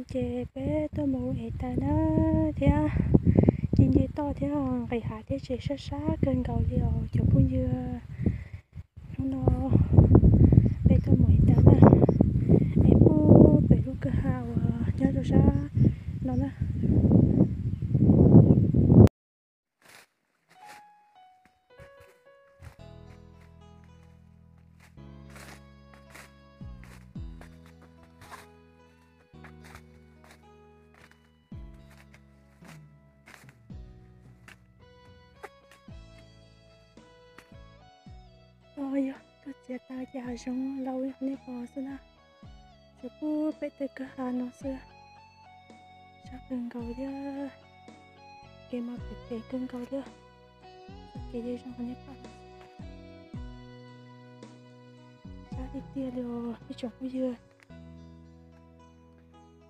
Ces peb tuaj mus ev taws na, thiab ci nce toj thiab nqis hav thiab ces sab sab kawg nkaus li os cov phooj ywg. Hnub no peb tuaj mus ev taws na, ev puag pem lub kwj ha uas nyob rau sab no na. Yog tuaj txiav taws ces hav zoov laus li qhov nej pom xwb na. Tsuas pub peb tej kwj ha no xwb. Sab kawg nkaus thiab, kev mas phem phem kawg nkaus thiab. Txoj kev yeej zoo qhov nej pom, sab tiag tiag li os ib tsoom phooj ywg.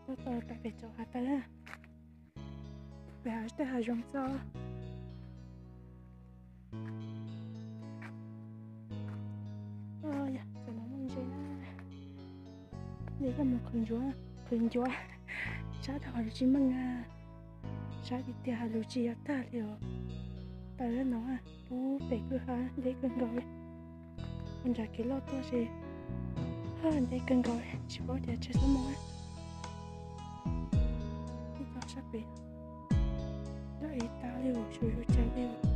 Tuaj tau pem pem tsoom hav taws na, pem hav tej hav zoov txog. Yog cov no muaj ntses na, nej coj mus qhwv ncuav, qhwv ncuav, sab dhau lus tsis meej na, sab tiag tiag hais lus tsis yog tag li os. Taws no pub pem kwj ha deb kawg nkaus li, ua nram kev loj tuaj ces deb kawg nkaus li tsis paub tias tsawg xab moos. Ib tog sab pem loj ev tas li, suav yuav tsawg li.